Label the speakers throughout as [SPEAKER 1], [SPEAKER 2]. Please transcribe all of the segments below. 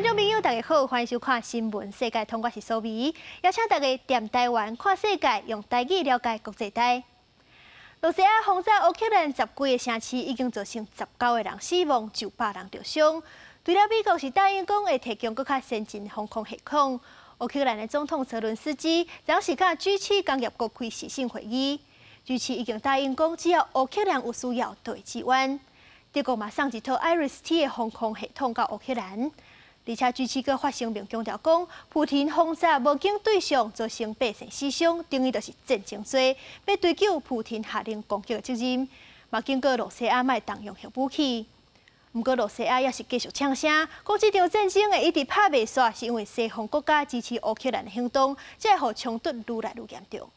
[SPEAKER 1] 眾朋友，大家好，歡迎收看《新聞世界通》，我是蘇美，邀請大家踮台灣看世界，用台語了解國際大。羅西亞轟炸烏克蘭十幾个城市，已經造成19個人死亡，900人著傷。除了美國是答應講會提供閣較先進防空系統，烏克蘭的總統澤倫斯基昨是佮 G7工業國開視訊會議，G7已經答應講，只要烏克蘭有需要，就會支援。德國嘛送一套 IRIS-T 的防空系統到烏克蘭，而且 G7閣發聲明強調講，普廷轟炸無警對象，造成百姓死傷，等於就是戰爭罪，欲追究普廷下令攻擊的責任，嘛警告羅西亞莫動用核武器。毋過羅西亞也是繼續嗆聲，講這場戰爭會一直拍袂煞，是因為西方國家支持烏克蘭的行動，才會予衝突愈來愈嚴重。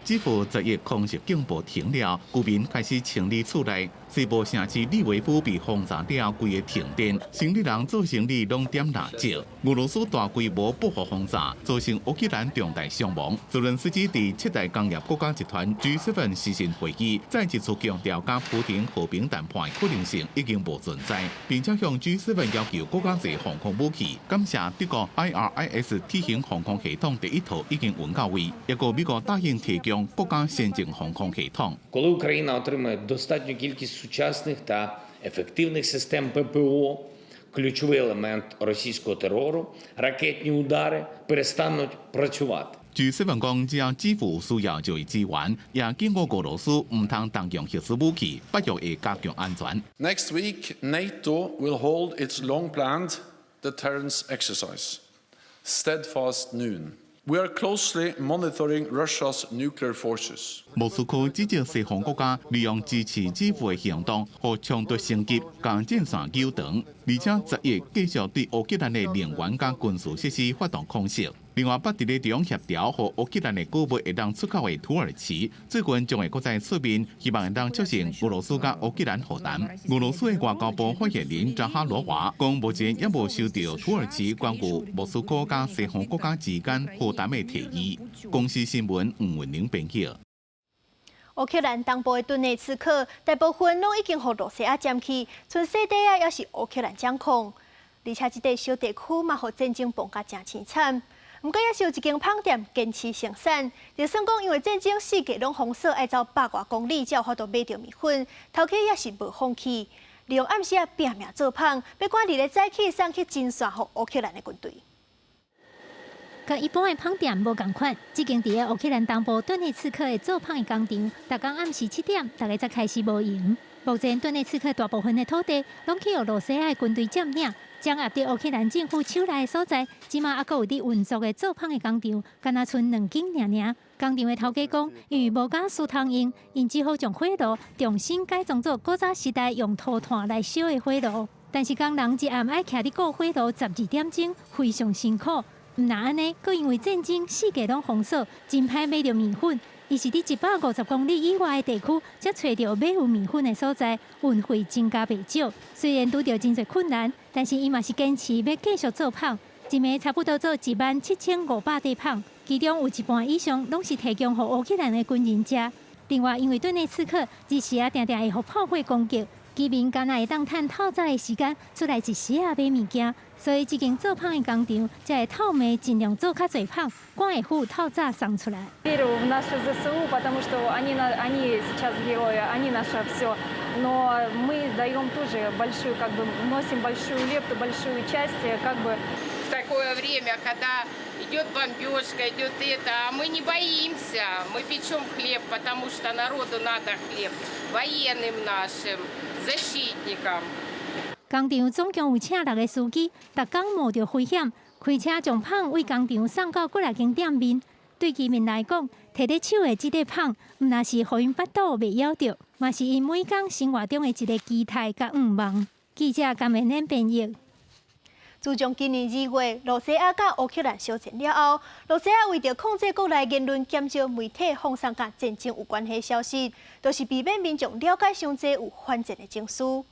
[SPEAKER 2] 基輔十一空襲警報停了，居民開始清理厝內。西部城市利維夫被轟炸了，規个停電，生理人做生理攏點蠟燭。俄羅斯大規模報復轟炸，造成烏克蘭重大傷亡。澤倫斯基佇七大工業國家集團 G7 視訊會議，再一次強調，佮普廷和平談判的可能性已經無存在，並且向 G7 要求閣較濟防空武器。感謝德國 IRIS-T 型防空系統第一套已經運到位，抑閣美國答應提供閣較先進防空系統。
[SPEAKER 3] Коли Україна отримає достатню кількість сучасних та ефективних систем ППО, ключовий елемент російського терору, ракетні удари перестануть працювати.
[SPEAKER 2] G7講，只要基輔有需要就會支援，也警告俄羅斯毋通動用核子武器，北約會加強安全。
[SPEAKER 4] Next week, NATO will hold its long-planned deterrence exercise, Steadfast Noon. We are closely monitoring Russia's nuclear forces.
[SPEAKER 2] 莫斯科指責西方國家利用支持基輔的行動，予衝突升級，共戰線扭長，而且11繼續對烏克蘭的能源佮軍事設施發動空襲。另外，捌佇咧中協調予烏克蘭的穀物會當出口的土耳其，最近將會閣再出面，希望會當促成俄羅斯佮烏克蘭和談。俄羅斯的外交部發言人扎哈羅娃講，目前猶無收到土耳其關於莫斯科佮西方國家之間和談的提議。公視新聞吳文玲編譯。
[SPEAKER 1] 烏克蘭東部的頓涅茨克，大部分攏已經予羅西亞佔去，賰西底仔猶是烏克蘭掌控。而且這塊小地區嘛，予戰爭爆甲誠凄慘。毋過，猶是有一間麭店堅持生產，就算講因為戰爭四界攏封鎖，愛走百外公里才有法度買著麵粉，頭家猶是無放棄，利用暗時仔拚命做麭，欲趕佇咧早起送去前線予烏克蘭的軍隊。
[SPEAKER 5] 佮一般的麭店無仝款，這間佇咧烏克蘭東部頓涅茨克的做麭的工廠，逐工暗時7點，大家才開始無閒。目前頓涅茨克大部分的土地攏去予羅西亞的軍隊佔領，掌握佇烏克蘭政府手內的所在，這馬猶閣有佇運作的做麭的工廠，敢若賰兩間爾爾。工廠的頭家講，因為無家私通用，𪜶只好將火爐重新改裝做古早時代用塗炭來燒的火爐。但是工人一暗愛徛佇顧火爐12點鐘，非常辛苦。毋但按呢，閣因為戰爭四界攏封鎖，真歹買著麵粉。伊是佇150公里以外的地區，才揣著買有麵粉的所在，運費增加袂少。雖然拄著真濟困難，但是伊嘛是堅持欲繼續做麭。一暝差不多做17,500塊麭，其中有一半以上攏是提供予烏克蘭的軍人食。另外，因為頓涅茨克日時仔定定會予炮火攻擊，居民敢若會當趁透早的時間出來一時仔買物件，所以這間做麭的工廠才會透暝盡量做較濟麭，趕會赴透早送出來。
[SPEAKER 6] Верю в наши ЗСУ, потому что они сейчас герои, они наше все. Но мы даем тоже большую, как бы вносим большую лепту, большую часть, как бы
[SPEAKER 7] в такое время, когда идет бомбежка, идет это, а мы не боимся, мы печем хлеб, потому что народу надо хлеб, военным нашим, защитникам.
[SPEAKER 5] 工廠總共有請六个司機，逐工冒著危險，開車將麭為工廠送到幾若間店面。對居民來講，提佇手的這塊麭，毋但是予𪜶腹肚袂枵著，嘛是𪜶每工生活中的一个期待佮願望。記者甘文燕編譯。
[SPEAKER 1] 自從今年2月，羅西亞佮烏克蘭相戰了後，羅西亞為著控制國內言論，減少媒體放送佮戰爭有關係的消息，就是避免民眾了解傷濟有反戰的情緒。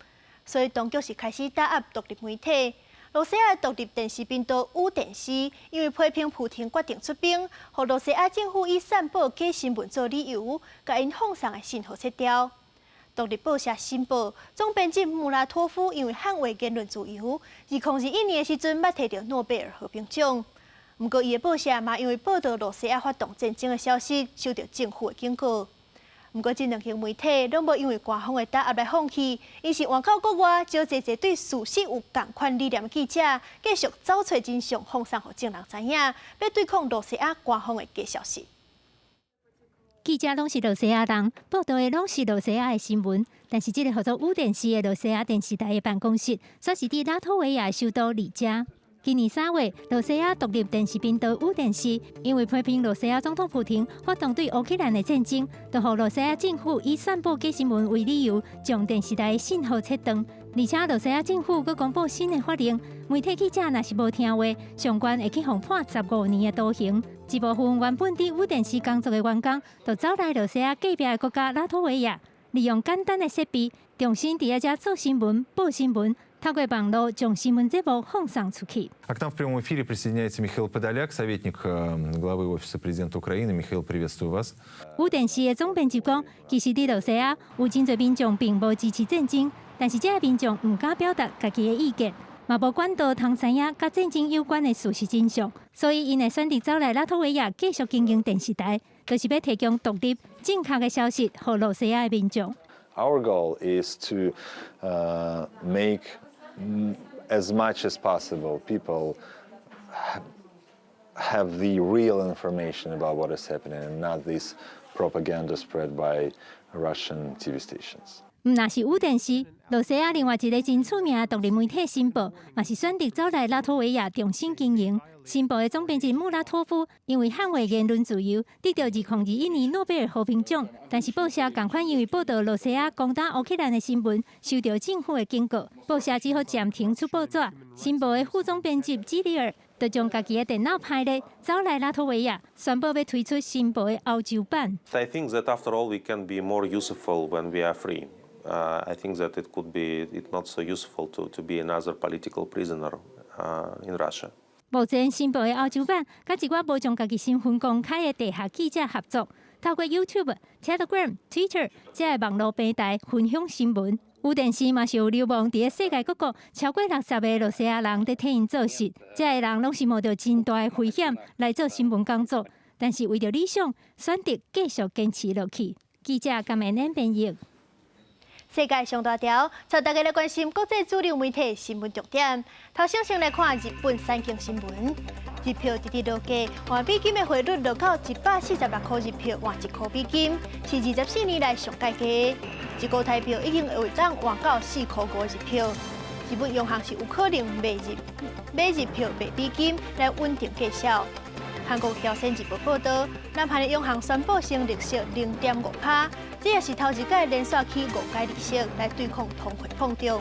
[SPEAKER 1] 所以當局是開始打壓獨立媒體。羅西亞獨立電視頻道烏電視，因為批評普廷決定出兵，予羅西亞政府以散布假新聞做理由，共𪜶放送的信號切掉。獨立報社新報總編輯穆拉托夫因為捍衛言論自由，2021年的時陣捌提著諾貝爾和平獎。毋過，伊的報社嘛因為報導露西亞發動戰爭的消息，受著政府的警告。毋過，這兩間媒體攏無因為官方的打壓來放棄，𪜶是換到國外招濟濟對事實有仝款理念的記者，繼續走揣真相，放送予眾人知影，欲對抗露西亞官方的假消息。
[SPEAKER 5] 記者攏是露西亞人，報導的攏是露西亞的新聞，但是這个號做有電視的露西亞電視台的辦公室，煞是佇拉脫維亞首都里加。今年3月，露西亞獨立電視頻道有電視因為批評露西亞總統普廷發動對烏克蘭的戰爭，就予露西亞政府以散布假新聞為理由，將電視台的信號切斷。而且露西亞政府閣公布新的法令，媒體記者若是無聽話，上懸會去予判15年的徒刑。一部分原本佇有電視工作的員工，就走來露西亞隔壁的國家拉脫維亞，利用簡單的設備，重新佇遐做新聞、報新聞。透過網路將新聞節目放送出去。
[SPEAKER 8] А к нам в прямом эфире присоединяется Михаил Подоляк, советник главы Офиса президента Украины. Михаил, приветствую вас.
[SPEAKER 5] 有電視的總編輯講，其實佇露西亞有真濟民眾並無支持戰爭，但是這个民眾毋敢表達家己的意見，嘛無管道通知影佮戰爭有關的事實真相，所以𪜶會選擇走來拉脫維亞繼續經營電視台，就是欲提供獨立、正確的消息予露西亞的民眾。
[SPEAKER 9] Our goal is to make as much as possible people have the real information about what is happening and not this propaganda spread by Russian TV stations.
[SPEAKER 5] 毋但是有電視，露西亞另外一个真出名的獨立媒體新報，嘛是選擇走來拉脫維亞重新經營。新報的總編輯穆拉托夫因為捍衛言論自由，得著2021年諾貝爾和平獎。但是報社仝款因為報導露西亞攻打烏克蘭的新聞，受著政府的警告，報社只好暫停出報紙。新報的副總編輯基里爾就將家己的電腦歹咧，走來拉脫維亞，宣布欲推出新報的歐洲版。
[SPEAKER 10] I think that after all we can be more useful when we are free. I think that it could be it not so useful to be another political prisoner in Russia.
[SPEAKER 5] 目前新報的歐洲版，佮一寡無將家己身份公開的地下記者合作，透過 YouTube、Telegram、Twitter 這个網路平台分享新聞。有電視嘛是有流亡佇世界各國超過60個露西亞人佇替𪜶做事，這个人攏是冒著真大的危險來做新聞工作，但是為著理想，選擇繼續堅持落去。記者甘慧蓮編譯。
[SPEAKER 1] 世界上大條，帶大家來關心國際主流媒體新聞重點。頭先先來看日本產經新聞，日票直直落價，換美金的匯率落到146塊日票換1塊美金，是24年來上蓋低。一個台票已經會當換到4塊5日票。日本央行是有可能賣日買日票賣美金來穩定價數。韓國朝鮮日報報導，南韓的央行宣布升利息0.5趴，這也是頭一擺連續起五擺利息來對抗通貨膨脹。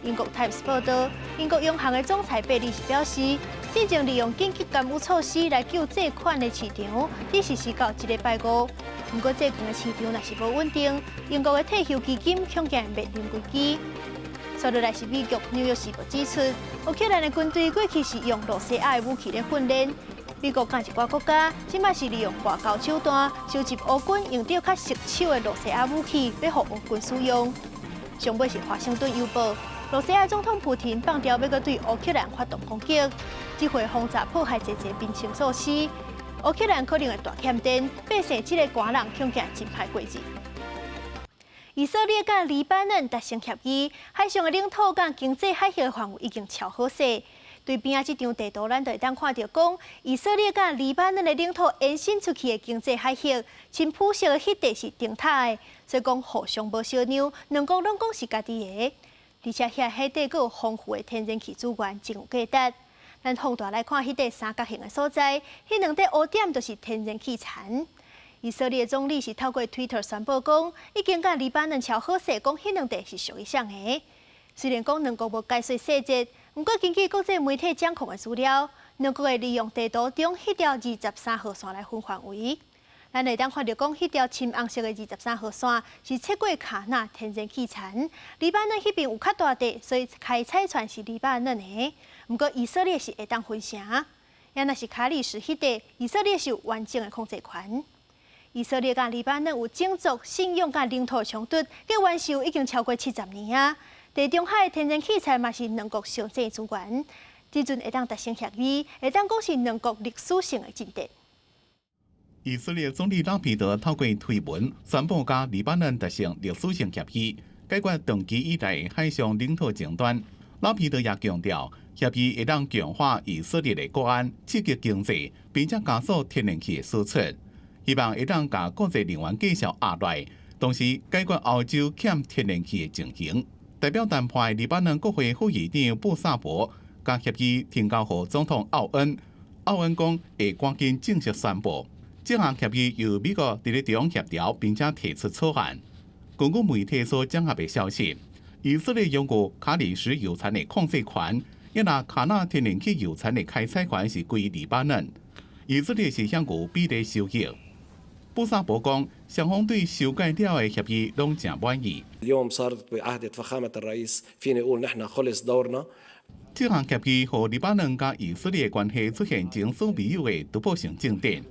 [SPEAKER 1] 英國 Times 報導，英國央行的總裁貝利是表示，進前利用緊急干預措施來救債券的市場，只實施到這禮拜五。毋過債券的市場若是無穩定，英國的退休基金恐驚面臨危機。紲落來是美國紐約時報指出，烏克蘭的軍隊過去是用露西亞的武器咧訓練。美國佮一寡國家，這擺是利用外交手段收集烏軍用著較熟手的露西亞武器，欲予烏軍使用。上尾是華盛頓郵報，露西亞總統普廷放調欲閣對烏克蘭發動攻擊，這回轟炸破壞濟濟民生設施，烏克蘭可能會大欠電，百姓這个寒人恐驚真歹過日。以色列佮黎巴嫩達成協議，海上的領土佮經濟海域的範圍已經敲好勢。對邊仔這張地圖，咱就會當看著講，以色列佮黎巴嫩的領土延伸出去的經濟海域，深紫色的彼塊是燈塔的，所以講互相無相讓，兩國攏講是家己的。而且遐海底閣有豐富的天然氣資源，真有價值。咱放大來看彼塊三角形的所在，彼兩塊烏點就是天然氣層。以色列總理是透過推特宣布講，已經佮黎巴嫩敲好勢，講彼兩塊是屬於啥的。雖然講兩國無解說細節，毋過根據國際媒體掌控的資料，兩國會利用地圖中彼條23號線來分範圍。咱會當看著講，彼條深紅色的二十三號線是切過卡納天然氣層，黎巴嫩彼邊有較大塊，所以開採權是黎巴嫩的。毋過以色列是會當分成。也若是卡里什彼塊，以色列是有完整的控制權。以色列佮黎巴嫩有種族、信仰佮領土衝突，結冤仇已經超過70年啊！地中海天然氣田嘛是兩國相爭資源，這陣會當達成協議，會當講是兩國歷史性的進展。
[SPEAKER 2] 以色列總理拉皮德透過推文宣布，佮黎巴嫩達成歷史性協議，解決長期以來海上領土爭端。拉皮德也強調，協議會當強化以色列的國安、刺激經濟，並且加速天然氣的輸出。希望會當共國際能源價數壓來，同時解決歐洲欠天然氣的情形。代表談判黎巴嫩國會副議長布薩博將協議呈交予總統奧恩，奧恩講會趕緊正式宣布。這項協議由美國佇咧中協調，並且提出草案。根據媒體所掌握的消息，以色列擁有卡里什油田的控制權，抑若卡納天然氣油田的開採權是歸黎巴嫩。以色列是享有比例收益。布薩博講，雙方對修改了的協議攏誠滿意。
[SPEAKER 11] اليوم صارت بعهدة فخامة الرئيس فيني أقول نحن خلص دورنا。
[SPEAKER 2] 這項協議予黎巴嫩佮以色列關係出現前所未有的突破性進展。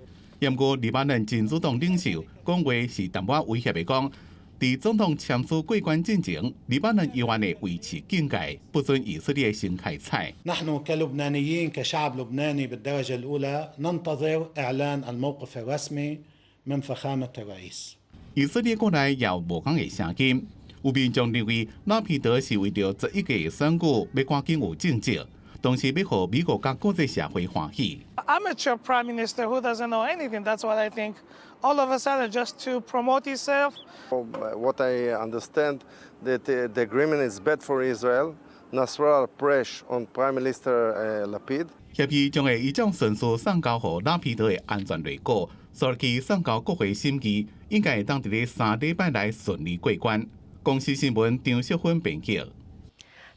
[SPEAKER 2] 毋過黎巴嫩真主黨領袖講話是淡薄威脅的講，佇總統簽署過關進前，黎巴嫩猶原會維持警戒，不准以色列先開採。
[SPEAKER 12] نحن كلبنانيين كشعب لبناني بالدرجة الأولى ننتظر إعلان الموقف الرسمي من فخامة الرئيس。
[SPEAKER 2] 以色列國內也有無仝的聲音，有民眾認為拉皮德是為著11月選舉欲趕緊有政績，同時欲予美國佮國際社會歡喜。
[SPEAKER 13] Amateur prime minister who doesn't know anything. That's what I think. All of a sudden, just to promote himself.
[SPEAKER 14] What I understand that the agreement is bad for Israel. Nasrallah pressure on Prime Minister Lapid.
[SPEAKER 2] 協議將會依照順序送交予拉皮德的安全內閣，所以送交國會審議，應該會當佇咧3禮拜內順利過關。公視新聞張淑芬編輯。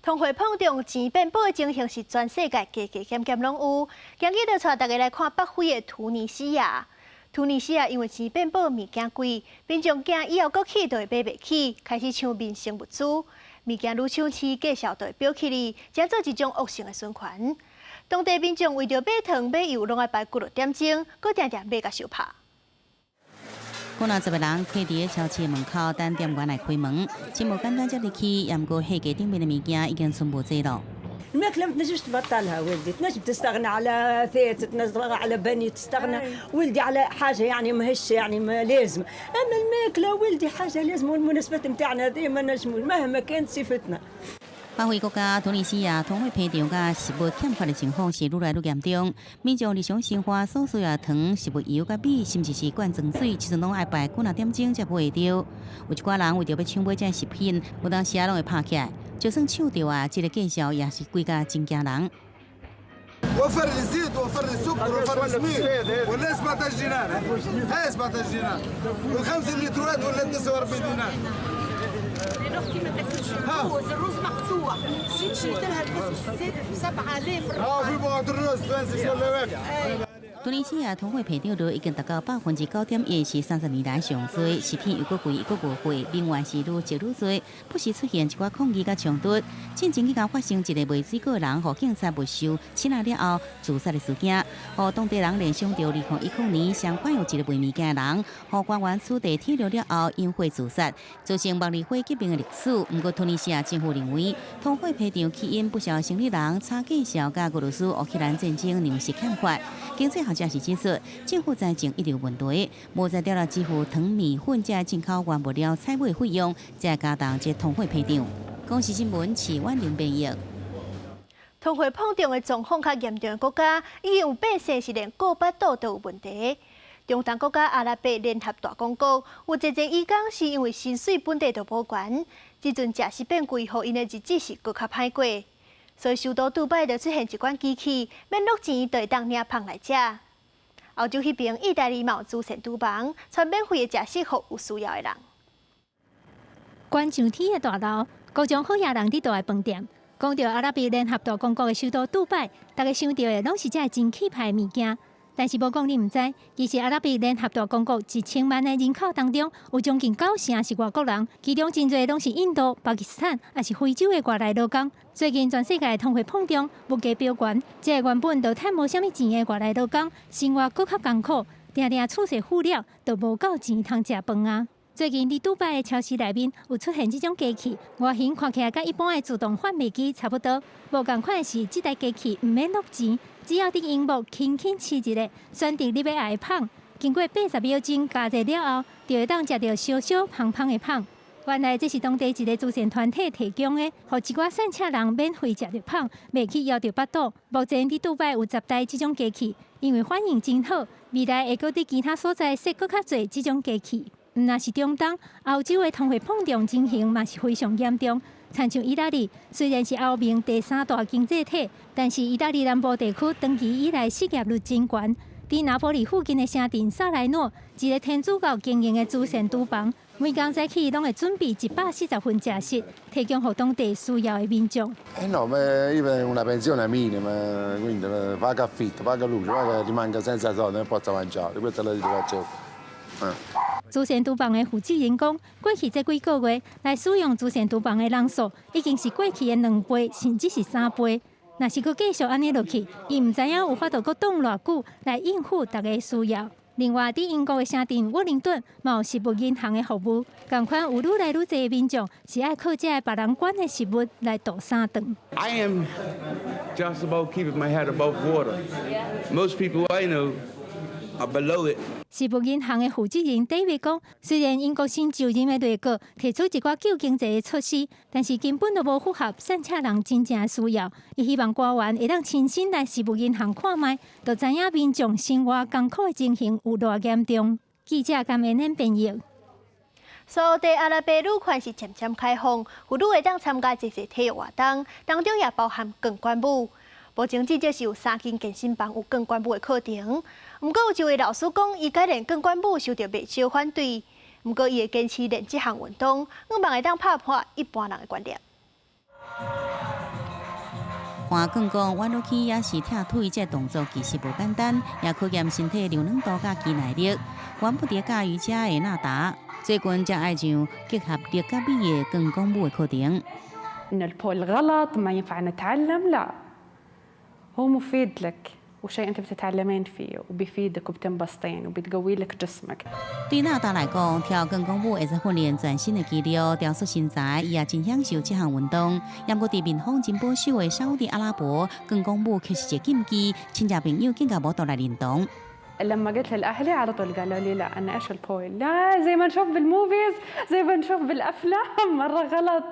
[SPEAKER 1] 通貨膨脹、錢變薄的情形是全世界加加減減攏有。今日就帶大家來看北非的突尼西亞。突尼西亞因為錢變薄，物件貴，民眾驚以後閣起就會買袂起，開始搶民生物資。物件愈搶市，價數就會飆起來，成做一種惡性的循環。當地民眾為著買糖買油，攏愛排幾落點鐘，閣定定買共相拍。
[SPEAKER 15] 幾若十个人踮佇超市門口等店員來開門，真無簡單才入去，毋過貨架頂面的物件已經賰無濟囉。
[SPEAKER 16] الماكلة ما تنجمش تبطلها ولدي، تنجم تستغنى على ثيت، تنجم على بني، تستغنى ولدي على حاجة يعني ماهيش يعني ما لازم، أما الماكلة ولدي حاجة لازم، والمناسبات نتاعنا هذه ما نجموا مهما كانت صفتنا。
[SPEAKER 15] 北非國家突尼西亞通貨膨脹佮食物欠缺的情況是愈來愈嚴重，民眾日常生活所需要糖、食物油佮米，甚至是罐裝水，這陣攏愛排幾若點鐘才買會著。有一寡人為著欲搶買這食品，有當時仔攏會拍起來，就算搶著啊，這个價數也是貴甲真驚人。
[SPEAKER 17] وفر الزيت وفر السكر وفر السميد ولا 17 دينار، هاي 17 دينار، والخمس لترات ولا 49 دينار.
[SPEAKER 18] اختي ما تاكلش الروز، الروز مقطوع، جيت شريت لها الروز زاد ب 7000.
[SPEAKER 17] اه في بعض الروز تونسي ولا واقع。
[SPEAKER 15] 突尼西亞通貨膨脹率已經達到9.1%，是30年來上濟。食品又閣貴，又閣無貨，能源是愈積愈濟，不時出現一寡抗議佮衝突。進前去共發生一个賣水果的人，予警察沒收挈了後自殺的事件，予當地人聯想著2010年相關有一个賣物件的人，予官員取締鐵路了後引火自殺，造成茉莉花革命的歷史。毋過突尼西亞政府認為，通貨膨脹起因不少生理人炒價數佮俄羅斯烏克蘭戰爭糧食欠缺。經濟學者是指出，政府財政一直有問題，無才調來支付糖、麵粉這進口原物料採買費用，才會加重這通貨膨脹。公視新聞徐婉玲編譯。
[SPEAKER 1] 通貨膨脹的狀況較嚴重的國家，已經有變勢是連顧腹肚都有問題。中東國家阿拉伯聯合大公國有濟濟移工是因為薪水本底就無懸，這陣食食變貴，予𪜶的日子是閣較歹過。所以首都杜拜就出現一款機器，免落錢就會當領麭來食。歐洲彼邊意大利嘛有慈善廚房，傳免費的食食予有需要的人。
[SPEAKER 5] 懸上天的大樓，各種好額人佇大的飯店。講著阿拉伯聯合大公國的首都杜拜，大家想著的攏是這个真氣派的物件。但是無講你毋知，其實阿拉伯聯合大公國1000萬的人口當中，有將近九成是外國人，其中真濟攏是印度、巴基斯坦，抑是非洲的外來勞工。最近全世界通貨膨脹，物價飆懸，這个原本就趁無啥物錢的外來勞工，生活閣較艱苦。定定厝勢富了，就無夠錢通食飯啊。最近佇杜拜的超市內面有出現這種機器，外形看起來佮一般的自動販賣機差不多，無仝款的是，這台機器毋免落錢，只要佇螢幕輕輕試一下，選擇你欲愛的麭，經過80秒鐘加熱了後，就會當食著燒燒芳芳的麭。原來這是當地一个慈善團體提供的，予一寡散赤人免費食著麭，袂去枵著腹肚。目前佇杜拜有10台這種機器，因為反應真好，未來會閣佇其他所在設閣較濟這種機器。毋但是中東、歐洲的通貨膨脹情形嘛是非常嚴重。親像意大利，雖然是歐盟第三大經濟體，但是意大利南部地區長期以來失業率真懸。佇拿坡里附近的城鎮薩萊諾，一个天主教經營的慈善廚房，每工早起攏會準備140份食食，提供予當地需要的民眾。
[SPEAKER 17] Eh no, io una pensione minima, quindi paga affitto, paga luce, paga, rimango senza soldi, non posso mangiare, questa è la situazione.
[SPEAKER 5] 慈善廚房的負責人講，過去這幾個月來使用慈善廚房的人數已經是過去的2倍，甚至是3倍。若是閣繼續按呢落去，伊毋知影有法度閣擋偌久來應付大家需要。另外，佇英國的城鎮沃靈頓，嘛有食物銀行的服務，仝款有愈來愈濟民眾是愛靠這个別人捐的食物來度三頓。
[SPEAKER 19] I am just about keeping my head above water. Most people I know are below it.
[SPEAKER 5] 食物銀行的負責人 David 講，雖然英國新就任的內閣提出一寡救經濟的措施，但是根本就無符合散赤人真正的需要。伊希望官員會當親身來食物銀行看覓，就知影民眾生活艱苦的情形有偌嚴重。記者甘恩恩編譯。
[SPEAKER 1] 沙特阿拉伯女權是漸漸開放，婦女會當參加濟濟體育活動，當中也包含鋼管舞。目前至少是有三間健身房有鋼管舞的課程。毋過有一位老師講，伊改練鋼管舞受著袂少反對。毋過伊會堅持練這項運動，向望會當拍破一般人的觀念。
[SPEAKER 15] 盤鋼管彎落去抑是拆腿，這動作其實無簡單，也考驗身體柔軟度佮肌耐力。原本佇教瑜伽的納達，最近才愛上結合力佮美的鋼管舞的課程。
[SPEAKER 20] إن ال pole غلط ما ينفع نتعلم، لا، هو مفيد لك وشيء أنت بتتعلمين فيه وبيفيدك وبتنبسطين وبتقوي لك جسمك。
[SPEAKER 15] 對納達來講，跳鋼管舞會使訓練全身的肌肉，雕塑身材，伊也真享受這項運動。不過，佇民風真保守的沙烏地阿拉伯，鋼管舞卻是一個禁忌，親戚朋友更加無法度來認同。
[SPEAKER 20] لما قلت لأهلي على طول قالوا لي لا، أنا إيش ال pole، لا، زي ما نشوف بال movies، زي ما نشوف بالأفلام، مرة غلط.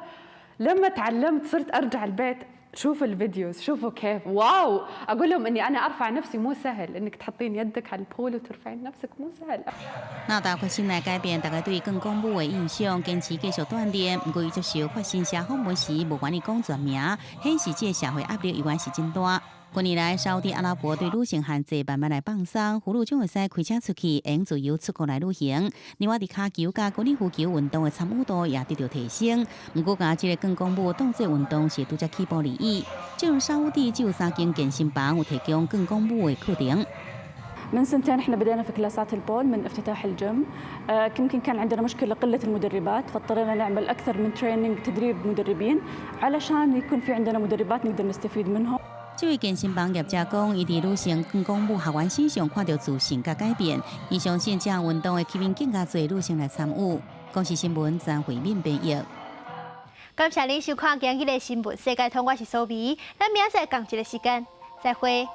[SPEAKER 20] لما تعلمت صرت أرجع البيت شوف ال videos، شوفوا كيف، wow، اقول لهم اني انا ارفع نفسي مو سهل، انك تحطين يدك على ال pole وترفعين نفسك مو سهل。
[SPEAKER 15] 納達決心來改變大家對鋼管舞的印象，堅持繼續鍛鍊。毋過，伊接受法新社訪問時，無願意講全名，顯示這个社會壓力猶原是真大。近年來，沙烏地阿拉伯對女性限制慢慢來放鬆，婦女總會使開車出去，會用自由出國來旅行。另外，佇跤球佮高爾夫球運動的參與度也得著提升。毋過，共這个鋼管舞當做運動是拄才起步而已。這陣沙烏地只有三間健身房有提供鋼管舞的課程。
[SPEAKER 21] من سنتين احنا بدينا في كلاسات ال pole من افتتاح الجيم. يمكن كان عندنا مشكله قله المدربات، فاضطرينا نعمل اكثر من training، تدريب مدربين، علشان يكون في عندنا مدربات نقدر نستفيد منهم。
[SPEAKER 15] 這位健身房業者講，伊佇女性鋼管舞學員身上看著自信佮改變，伊相信這項運動會吸引更加濟女性來參與。公視新聞張惠敏編譯。
[SPEAKER 1] 感謝您收看今日的新聞世界通，我是蘇美，咱明仔載仝一个時間，再會。